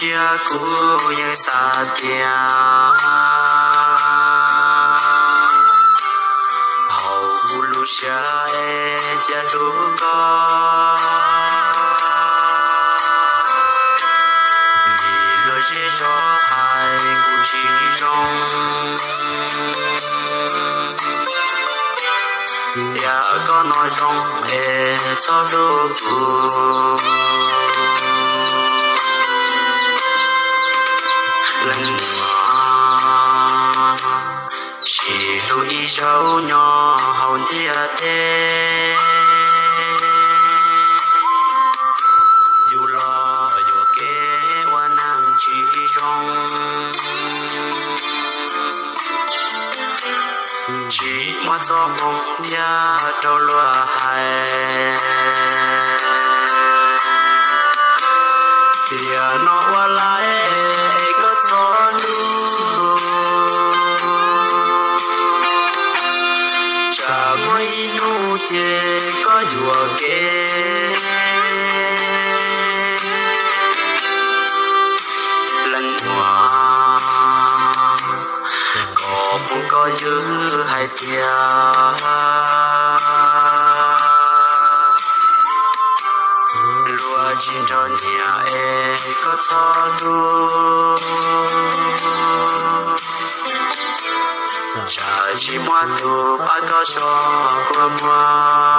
Ntsia kuv yeej xav tias hauv kuv lub siab es cia hlub koj, vim luag zej zog hais kuv tsis zoo. Tiam koj no zoo es txhob hlub kuv leej muam, sim hlub ib zaug nyob hauv ntiaj teb. Yus los yuam kev ua neeg tsis zoo, tsis muaj txoj hmoo thiab rau luag hais. Tiam no ua laib es koj txhob hlub, tsam muaj ib hnub ces koj yuam kev. Leej muam, kom kuv koj ywg hais tias luag tsis nrog nyiam es koj txhob hlub, tsam tsis muaj tus pab koj so kua muag.